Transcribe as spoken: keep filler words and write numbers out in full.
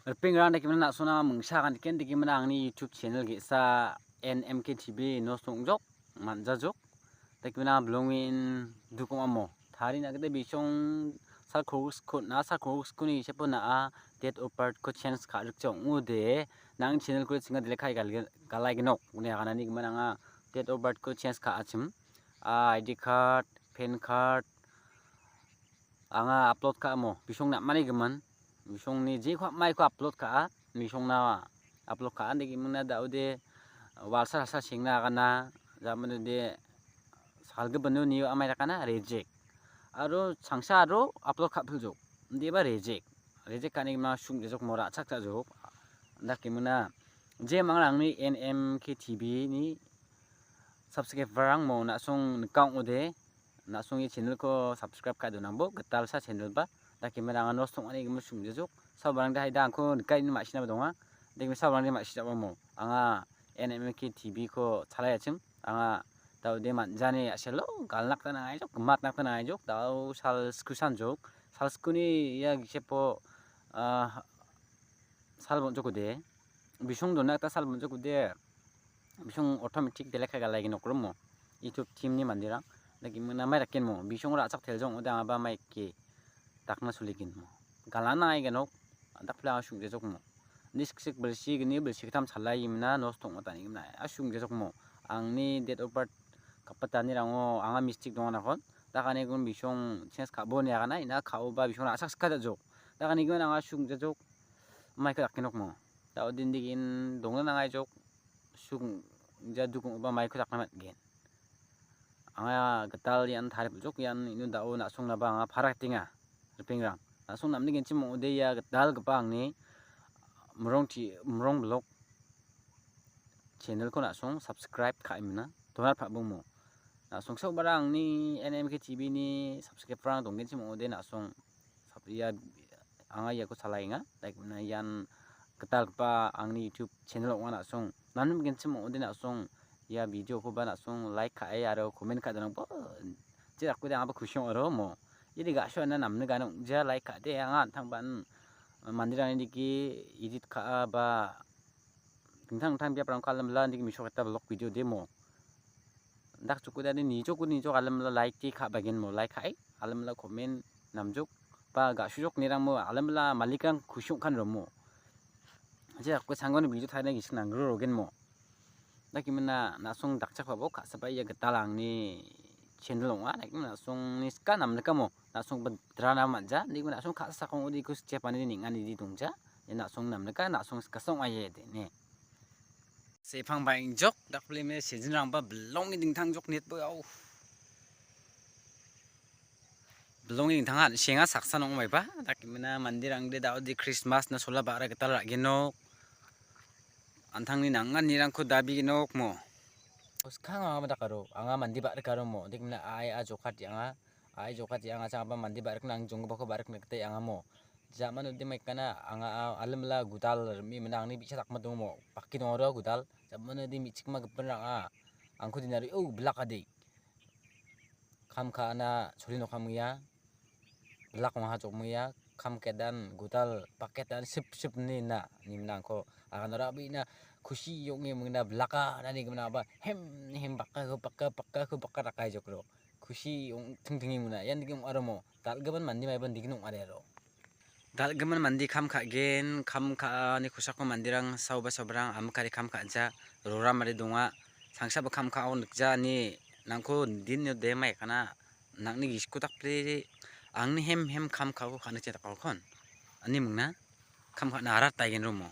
Ripengrang, dakemina na·sona mingsa agan diken, dakemina angni YouTube channel ge·sa N M K T V nos ong·jok, man·jajok. Dakemina belongin duk ong·amo. Tari na·gita bisong sal kogrisko na, sal kogriskoni gisepo na·a date of birth ko change ka·rikja ong·ode, nang channel ko chinga delekai gal-, galaigenok. Uni aganani gimin anga date of birth ko change ka·achim. A, I D card, pan card, anga upload ka·amo, bisong na·manigimin. Bisongni jeko am·aiko upload ka·a, bisongna upload ka·a, indake mingna da·ode, walsa rasa sengna agana, jamanode salgipino nio amai rakana, reject. Aro changsa aro upload ka·pilzok, indiba reject. Reject ka·ani gimna sung·jajok mo ra·chak jajok. Indake mingna, je mangan angni N M K T V ni subscriber-rang mo na·song nika ong·ode, na·song ia channel-ko subscribe ka·e donangbo, gitalsa channel ba, dakemera anga nos tong·ani gimin sung·jajok. Sabarangde haida angko nika ini ma·sinaba donga. Dakemera sabarangde ma·sijabamo. Anga N M K T V-ko chalaiachim. Anga da·ode man·jani a·selo galnakta nangaijok, gimatnakta nangaijok. Da·o sal sku sanjok. Sal skuni ia gisepo, ah, sal bonjokode. Bisong donna gita sal bonjokode. Bisong automatic delek kai galaigen nokromo. YouTube team-ni manderang. Dakemingna mai rakenmo. Bisong ra·chak teljong ode angaba maike dakna soligenmo. Galana aigenok. Dakple anga sung·jajokmo. Nis ksik bilsi gni bilsi gittam salai imina nos tong·atani gimna. A sung·jajokmo. Angni date of birth kapatanirango anga mistik donganakon. Dakanigun bisong change ka·bo ine agana ina ka·oba bisong ra·chak sikajajok. Dakanigun anga sung·jajok. Maiko dakenokmo. Da·o dindegin dongna nangaijok. Sung ja dukong·oba maiko dakna man·gen. Anga gital ian taripjok ian ino da·o na·songnaba anga paratenga. Ripengrang. Na·song namni genchim ong·ode ia gitalgipa angni mrong ti-, mrong blog channel-ko na·song subscribe ka·emina. Donat pa·bongmo. Na·song saubara angni N M K T V-ni subscriber-rang donggenchim ong·ode na·song sap-, ia anga iako salaenga. Like, na ian gitalgipa angni YouTube channel ong·a na·song. Nanim genchim ong·ode na·song ia video-koba na·song like ka·e aro comment ka·e donangbo. Je dakode angaba kusi ong·aro mo. Idi ga·suana namni gana ong·jia like ka·de anga an·tangban manderangni dike edit ka·a ba dingtang dingtang biaprangko alamala indake mesoketa blog video de mo. Dak chukode ani nijokode nijok alamala like de ka·bagen mo, like ka·e, alamala comment namjok ba ga·sujok nerang mo, alamala malikrang kusi ong·kan romo. Je dakode sanggoni video taina gisik nanggro rogen mo. Dakemina na·song dakchakbabo ka·saba ia gital angni channel ong·a. Dakemina na·songni sika namnikamo na·song ba drana man·ja. Dakemina na·song ka·sa sakong ode iko sichepani neng·ani di dongja. Ia na·song namnika na·song sikasa ong·a ia de ne. Sepang ba·engjok dakpleme sejinrangba bilonge dingtangjok netbo au. Bilonge dingtang an·senga saksa ong·maiba. Dakemina manderangde da·ode Christmas-na sola ba·ra gital ra·genok. An·tangni nanganirangko dabigenok mo. Skang anga dakaro, anga mande ba·rikaro mo. Dakemina a·ai a jokati anga, a·ai jokati anga changaba mande ba·rikna ang jonggipako ba·rikna gita anga mo. Jaman ode maikana anga a, alimla gudal rimi mina angni bi·sa dakma dongo mo. Baki dongaro gudal. Jaman ode mi·chikma gipin rang a. Angko dinari, "Oh, bilak ade." Kam ka·ana choli nokam ia. Bilak ong·a jokmo ia. Kam kedan gudal paket dan sip sip ni na. Ni mina angko aganara bi na kusi ong·e mingna bilaka nani gimna ba hem hem baka ko baka baka ko baka dakai jokro. Kusi ong ting ting mingna. Ian dike ong·aro mo. Dal·gimin mande maiban dike ong·are aro. Dal·gimin mande kam ka·gen, kam ka·ani kosako manderang saoba saobarang amikari kam ka·ja, roram ari donga. Sangsaba kam ka·o nikja ani nangko din ode maikana nangni gisiko dakpile angni hem hem kam ka·o ka·na che dakarokon. Ani mingna kam ka·na arat daigen romo.